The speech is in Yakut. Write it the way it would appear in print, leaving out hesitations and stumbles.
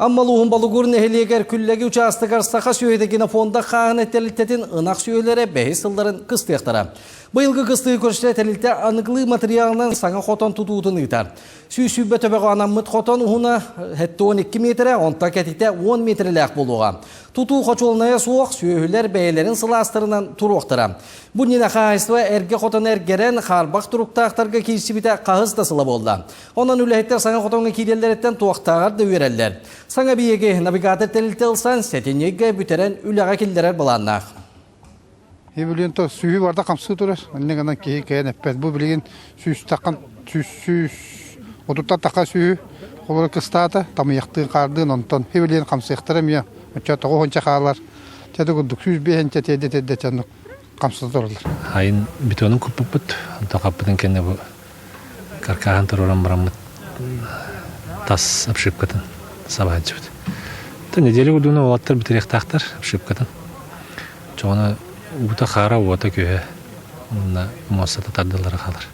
Амма улууһун Болугур нэһилиэгэр Күллэги учаастагар саха сүөһүтэ генофонда хааһына тэрилтэтин ынах сүөһүлэрэ бэһис сылларын кыстыахтара. Быйылгы кыстыы көрсө тэрилтэ аныгылыы матырыйаалынан саҥа хотон тутуутун ыытар. 120 төбөҕө анаммыт хотон уһуна 72 миэтэрэ, онтон кэтитэ 10 миэтэрэлээх буолуоҕа. Тутуу хочуолунайа суох, сүөһүлэр бэйэлэрин сылаастарынан туруохтара. Бу иннинэ хаһаайыстыба эргэ хотон эргэрэн, хаарбах туруктаахтарга киирсибитэ хаһыс да сыла буолла. Онон үлэһиттэр саҥа хотоҥҥо киирэллэриттэн туохтааҕар да үөрэллэр. Саҥа эбийиэги навигатор тэрилтэ ылсан, сэтинньигэ бүтэрэн үлэҕэ киллэрэр былааннаах. Билигин то сүүһү барда хамсыы турар. Инньэ гынан киһи кэйэн эппэт. Бу билигин сүүс сүүс сүүс отуттан таха сүүһү холоро кыстаата, тамыйахтыын хаардыын онтон билигин хамсыахтара эмиэ оччо тоҕо хаалар. Чэ курдук 105 тиэрдэ тиэрдэ чаннык хамсата тураллар. Айын бетонун куппуппут, онтон хаппытын кэннэ бу каркааһын туруоран бараммыт тас обшивкатын сабааччыбыт. Неделя курдугуна уолаттар бүтэриэхтаахтар обшивкатын. Чоҕуна уута хаара, уота күөһэ уонна муостата тардыллара хаалар.